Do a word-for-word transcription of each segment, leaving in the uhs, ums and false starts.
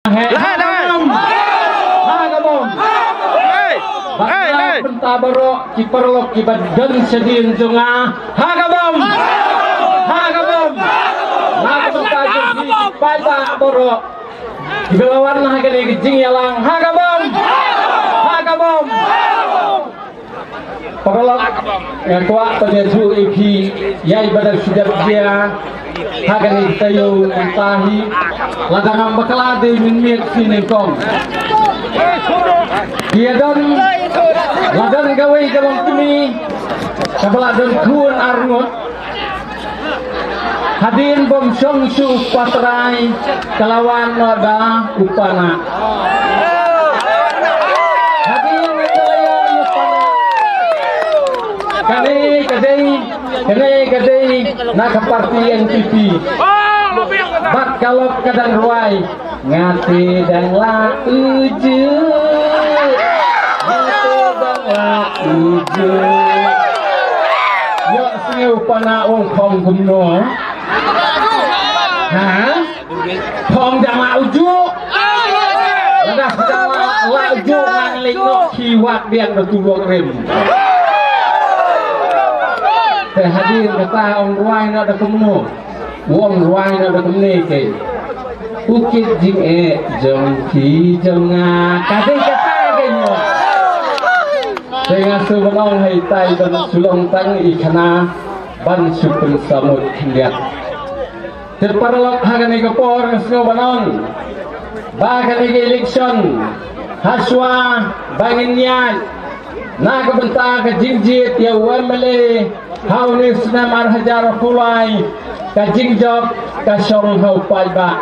Ha ka bom. Ha ka bom. Bad na ka bynta baroh ki paralok kiba don shadien jong nga, ha ka bom. Ha ka bom. Na ka bynta jong ki paidbah baroh kiba la wan ha kane ka jingïalang, ha ka bom. Ha ka bom. Paralok, nga kwah ban ïathuh ïa phi ïa i ba dang shu dep jia ha kane ka taïew mynta hi. Lada ngam bakla dei mynmiet shi nyngkong. Ïa don, la don kawei ka longkmie kaba la don khun arngut. Hadien bym shong shuh u patrai, ka la wan noh da u Panah. Hadien ka la ïa u Panah. Kane ka dei, kane ka dei na ka party N P P. Bad ka lok ka dang rwai. Nga te dang la uju. Nga te dang la uju. Ïoh sngew Panah ong phong kumno? Ha? Phong dang la uju. Lada dang la, la uju ngan leit noh ki wat biang da tu lok rim. Te hadien kata ong rwai na da kumno. Wong rwai na da kumne ke. U kit jingeh jong phi jong nga. Ka dei kata ka dei mo. Te nga shu ban ong hei tai ban shu long tang i khana ban shu pynsamut khyndiat. Te paralok ha kane ka por nga sngew ban ong ba kane ka election ha shuwa ba ngin ïaid na ka bynta ka jingjied ïa u M L A ha une u snem ar hajar arphew lai, ka jingjop ka shong ha u paidbah.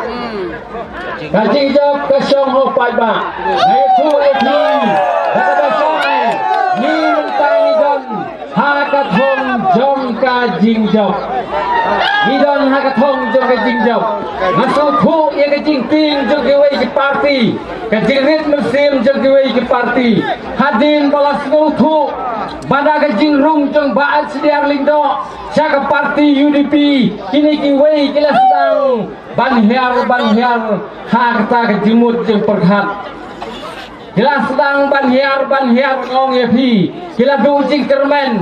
Ka jingjop ka shong ha u paidbah. Nga ïathuh ïa phi da kaba shai, ngi mynta ngi don ha ka thong jong ka jingjop. Ngi don ha ka thong jong ka jingjop. Nga sngewthuh ïa ka jingtieng jong kiwei ki party, ka jingrit mynsiem jong kiwei ki party. Hadien ba la sngewthuh ba da ka jingrung jong Bah H D R Lyngdoh sha ka party U D P, kine kiwei ki la sdang ban hiar ban hiar ha kata ka jingmut jingpyrkhat. Ki la sdang ban hiar ban hiar, nga ong ïa phi, ki la duh jingkyrmen.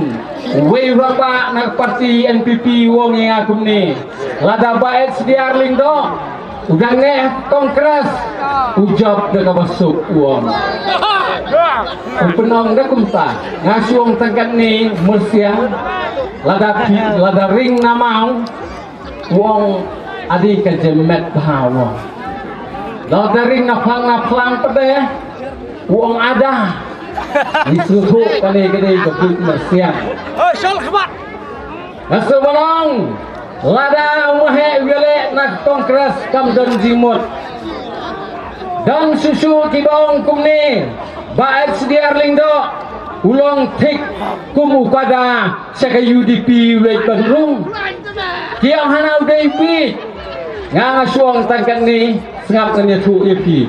Uwei u rangbah na ka party N P P u ong ïa nga kumne, lada Bah H D R Lyngdoh u dang neh Congress, u jop da kaba suk, u ong. U pynong da kumta. Nga shu ong tang katne, mursiang. Lada phi, lada ring na maw, u ong, adi ka jemmet bha, u ong. Lada ring na phlang na phlang pat de, u ong, ada. Ngi sngewthuh kane ka dei ka buit mursiang. Nga sngewbha ban ong, lada u Maheh u ïaleh na ka Congress kam don jingmut. Don shuh shuh kiba ong kumne, Bah H D R Lyngdoh u long thik kum u Kwada sha ka U D P u leit ban rung. Ki ong hana u dei u bieit. Nga nga shu ong tang katne, sngap ngan ïathuh ïa phi.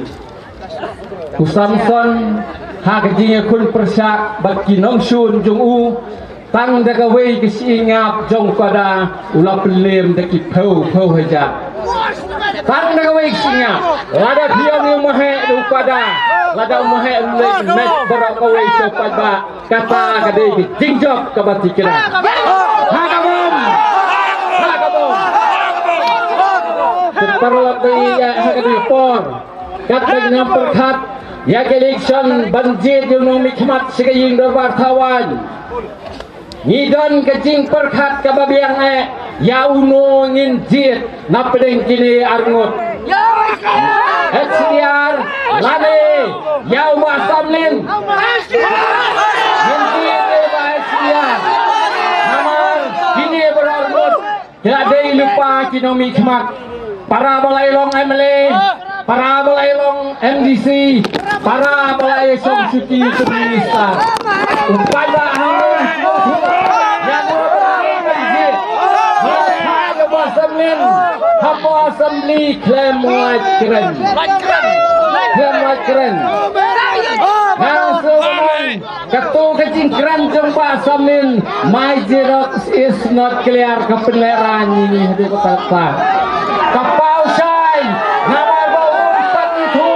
U Samson ha ka jingïakhun pyrshah bad ki nongshun jong u, tang da kawei ka shi ïingap jong u Kwada u la pynlem da ki phew phew hajar. Tang da kawei ka shi ïingap. Lada phi ong ïa u Maheh da u Kwada, lada u Maheh u leit met baroh kawei sha u paidbah, kata ka dei ka jingjop kaba tikna. Ha ka bom. Ha ka bom. Te paralok ba ïeit, ha kane ka por, katba ngin ïa pyrkhat ïa ka election ban jied ïa u nongmihkhmat sha ka ïing dorbar thawaiñ, ngi don ka jingpyrkhat kaba biang eh ïa uno ngin jied na pdeng kine arngut. H D R lane ïa u Bah Samlin. Ngin jied ïa u Bah H D R. Namar kine baroh arngut ki la dei lypa ki nongmihkhmat. Para ba la ïalong M L A, para ba la ïalong M D C, para ba la ïashong shuki kum minister. U paidbah hangne u sngewthuh ïa kaba la ïalong M L A. Haba u Bah Samlin hapoh Assembly khlem wait kren. Khlem wait kren. Nga sngewbha ban ong, kato ka jingkren jong Bah Samlin, my Xerox is not clear, ka pynlehrain ïa ngi haduh katta katta. Ka paw shai, namar ba um pat ithuh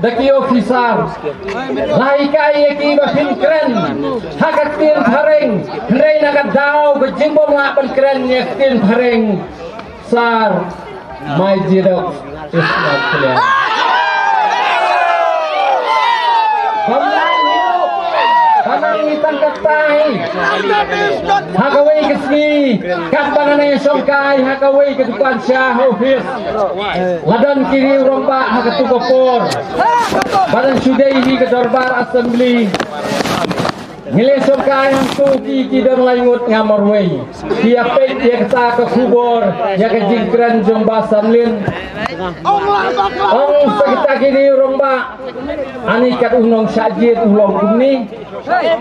da ki officer. La hikai ïa ki ba phin kren ha ka ktien phareng, hynrei na ka daw ka jingbym lah ban kren ïa ka ktien phareng, sir, my dialogue is not clear. Ba nang ngi tang katai ha kawei ka sngi, katba nga nang ïashongkai ha kawei ka dukan sha ha office, la don ki riew rangbah ha katu ka por ba nang shu dei hi ka dorbar assembly. Ngi la shongkai hangtu ki, ki don lai ngut, nga marwei. Ki ïa peit ïa kata ka khubor ïa ka jingkren jong Bah Samlin. Ong sa kita ki riew rangbah, ani kat u nongshah jied u long kumne.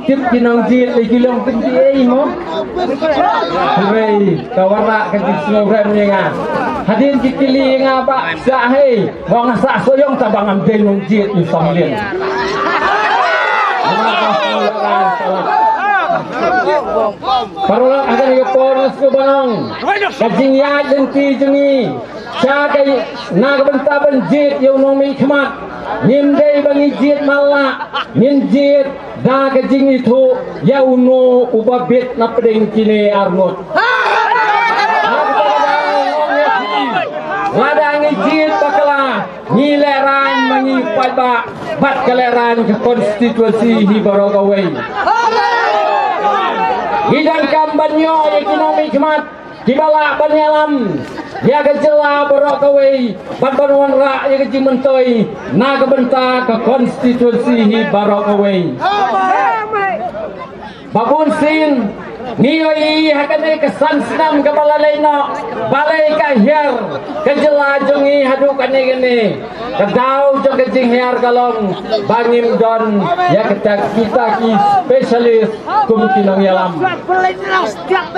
Tip ki nongjied lei ki long kumne ei mo. Hynrei ka wanrah ka jingsngew rem ïa nga. Hadien ki kylli ïa nga, Bah, shah hei? Nga ong nga shah shuh ïa nga, tang ba ngam dei nongjied u Samlin. Paralok, ha kane ka por nga sngewbha ban ong, ka jingïaid lynti jong ngi sha ka, na ka bynta ban jied ïa u nongmihkhmat, ngim dei ba ngi jied matlah, ngin jied da ka jingithuh ïa uno uba bit na pdeng kine arngut. Lada ngi jied bakla, ngi lehraiñ ma ngi paidbah bad ka lehraiñ ka constituency hi baroh kawei. Ngi donkam ban ïoh ïa ki nongmihkhmat kiba lah ban ïalam ïa ka jylla baroh kawei bad ban wanrah ïa ka jingmyntoi na ka bynta ka constituency hi baroh kawei. Ba bun sien ngi ïohi ha kane ka san snem kaba la leit noh, balei ka hiar ka jylla jong ngi haduh kane kane. Ka daw jong ka jinghiar ka long ba ngim don ïa kita, kita ki specialist kum ki nongïalam.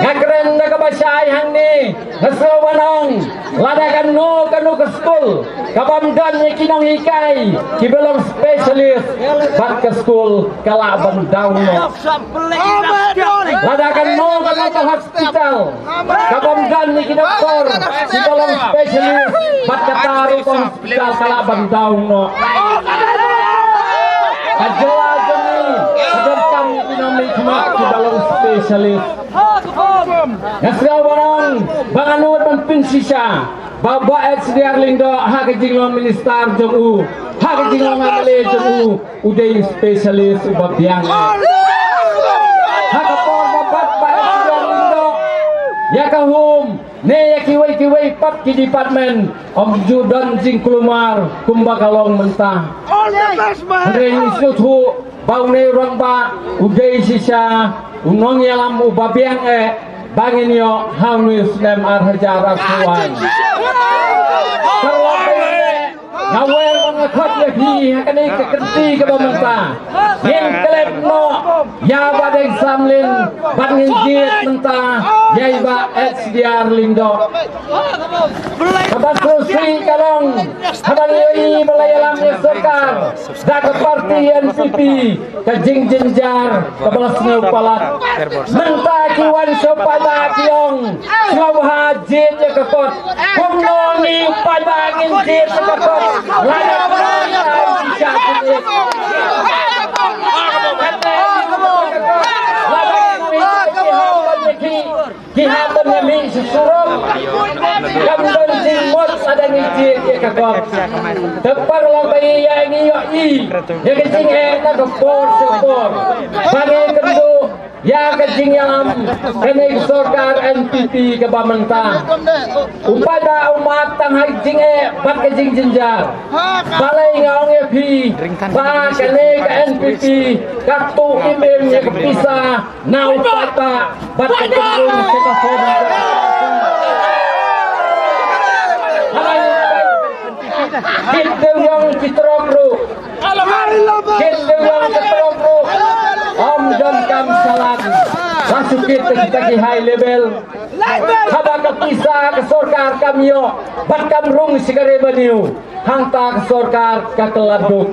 Nga kren da kaba shai hangne, nga sngewbha ban ong, lada kano kano ka skul kabym don ïa ki nonghikai kiba long specialist, bad ka skul ka lah ban down noh. Lada kano kano ka hospital kabym don ïa ki doktor kiba long specialist, bad kata ruh ka hospital ka lah ban down noh. Ka jylla jong ngi ka donkam ïa ki nongmihkhmat kiba long specialist. Nga sngewbha ban ong ba ngan nud ban pynshisha ba Bah H D R Lyngdoh ha ka jinglong minister jong u, ha ka jinglong M L A jong u, u dei specialist uba biang. Ha ka por ba bat Bah H D R Lyngdoh, ïa ka home ne ïa kiwei kiwei pat ki department, ym ju don jingkulmar kumba ka long mynta. Hynrei ngi sngewthuh ba une u rangbah u dei shisha u nongïalam uba biang eh ba ngin ïoh ha une u snem ar hajar arphew wai. Nga wer ba nga khot ïa phi ha kane ka kynti kaba mynta. Ngin klet noh ïa Bah Deng Samlin bad ngin jied mynta ïa i Bah H D R Lyngdoh. Kaba sngewsih ka long haba ngi ïohi ba la ïalam ïa sorkar da ka parti N P P, ka jingjynjar kaba la sngewpalat. Mynta ki wan sha u paidbah ki ong, sngewbha jied ïa ka kot. Kumno ngi u paidbah ngin jied ïa ka kot lada ka kot ka ai shisha jied? Lada ka kot ki hap ban ïa mih sha surok, kam don jingmut lada ngi jied ïa ka kot. Te paralok ba ïa ngi ïohi ïa ka jingeh na ka por sha ka por. Ba ngi kynduh ïa ka jingïalam kane ka sorkar N P P kaba mynta. U paidbah u mad tang ha ka jingeh bad ka jingjynjar. Balei nga ong ïa phi ba kane ka N P P ka tuh im im ïa ka pisa na u paidbah bad ka kynrung ka ka form. Kit dewïong ki trok ruh. Kit dewïong ki trok ruh. Ym donkam shalan. Ba shu kit kita ki high level. Haba ka pisa ka sorkar kam ïoh bad kam rung sha ka revenue, hangta ka sorkar ka kylla duk.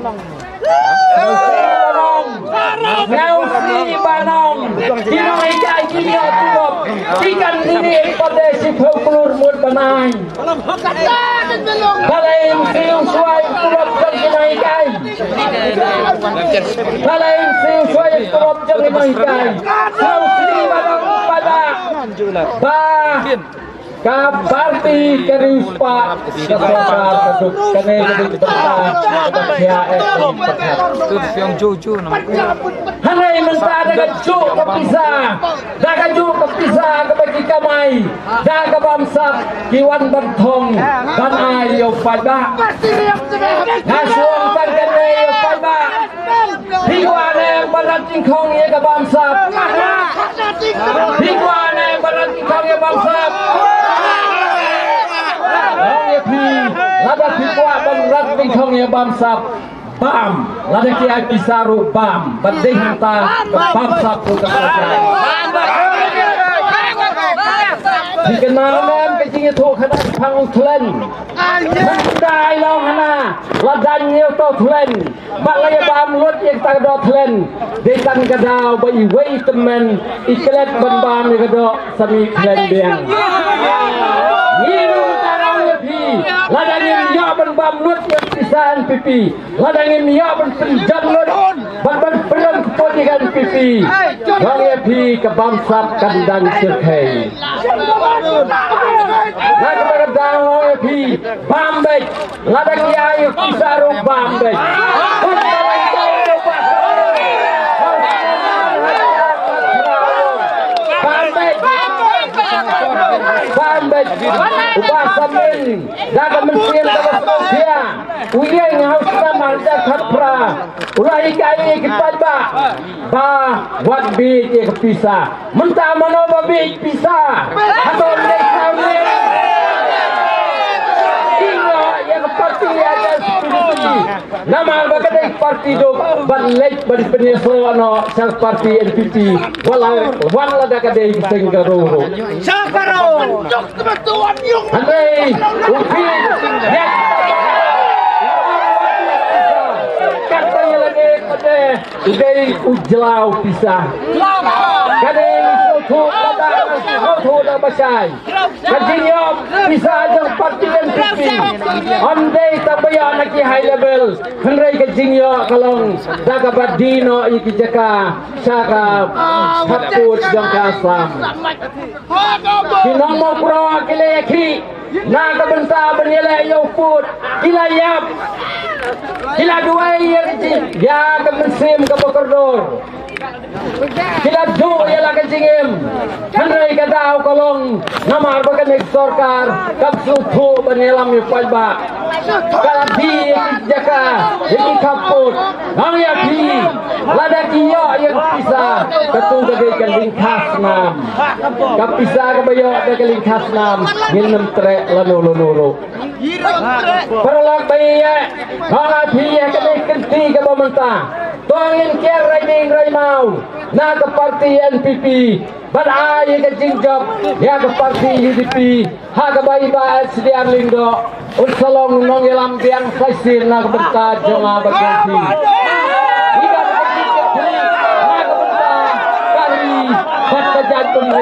Nga u sngew ba nong ki nonghikai ki ïoh tulop ki kan dini pat de shiphew klur mut ban ai. Balei ym siew shuwa ïa ka tulop jong ki nonghikai? Balei ym siew shuwa ïa ka tulop jong ki nonghikai? Nga u sngew ba nong paidbah ba ka party ka riewspah ka sorkar ka duk kane ka dei ka bynta kaba khia eh ka dei ka bynta. Hynrei mynta da kajuh ka pisa, da kajuh ka pisa kaba ki kamai, da ka bamsap ki wan ban thong ban ai ïa u paidbah. Nga shu ong tang kane ïa u paidbah. Phi kwah ne em ban rat jingkhong ïa ka bamsap? Phi kwah ne em ban rat jingkhong ïa bamsap? Ong ïa phi, lada phi kwah ban rat jingkhong ïa bamsap, bam. Lada ki ai pisa ruh bam. Bad dei hangta ka bamsap ruh ka sah. Phi kynmaw ne em ka jingïathuhkhana shaphang u Thlen? Mynta i long hana, la dang ïa uto u Thlen. Bad la ïa bam lut ïa kata ka doh Thlen, dei tang ka daw ba iwei i tymmen i klet ban bam ïa ka doh Sammy Thlen biang. Ngi ruh mynta nga ong ïa phi, lada ngim ïoh ban bam lut ïa ka pisa N P P, lada ngim ïoh ban pynjot lut bad ban pynrem kput ïa ka N P P, nga ong ïa phi ka bamsap kan dang shyrkhei. Na kata ka daw nga ong ïa phi, bam beit. Lada ki ai pisa ruh bam beit. Bam beit. Bam beit. U Bah Sammy da ka mynsiem kaba sngewkhia, u ïeng ha u snem ar hajar khatphra, u la hikai ïa ki paidbah ba wat bieit ïa ka pisa. Mynta mano ba bieit pisa? Hato ym dei Sammy? Ki ïoh ïa ka party ïa ka S P D C. Namar ba ka dei party duk ban leit ban pynïasoh noh sha party N P P. Wat la, wat la da ka dei ka seng ka ro ro. Hynrei u phi ïa ka party ïa ka dei u dei u jlaw pisa. Ka dei u sngewthuh ba da, u sngewthuh da ba shai. Ka jingïoh pisa jong party N P P ym dei tang ba ïoh na ki high level. Hynrei ka jingïoh ka long da kaba die noh ïa ki jaka sha ka khappud jong ka Assam. Ki nong Mawkroh ki la ïakhih na ka bynta ban ïaleh ïa u pud, ki la ïap, ki la duwai ïa ka jing, ïa ka mynsiem kaba kordor. Ki la duh ïa la ka jingim. Hynrei ka daw ka long namar ba kane ka sorkar kam sngewthuh ban ïalam ïa u paidbah. Ka la die ïa ki jaka, ïa ki khappud. Nga ong ïa phi, lada ki ïoh ïa ka pisa, katu ka dei ka lyngkha snam. Ka pisa kaba ïoh da ka lyngkha snam, ngin ym treh lano lano ruh. Paralok ba ïeit, nga ong ïa phi ïa kane ka kynti kaba mynta, to ngin kiar rai ding rai maw na ka party N P P. Bad ai ïa ka jingjop ïa ka party U D P, ha kaba i Bah S D R Lyngdoh un sa long nongïalam biang sa shisien na ka bynta jong nga bad jong phi. Ïa ka jingjop na ka bynta ka ri bad ka jaitbynriew.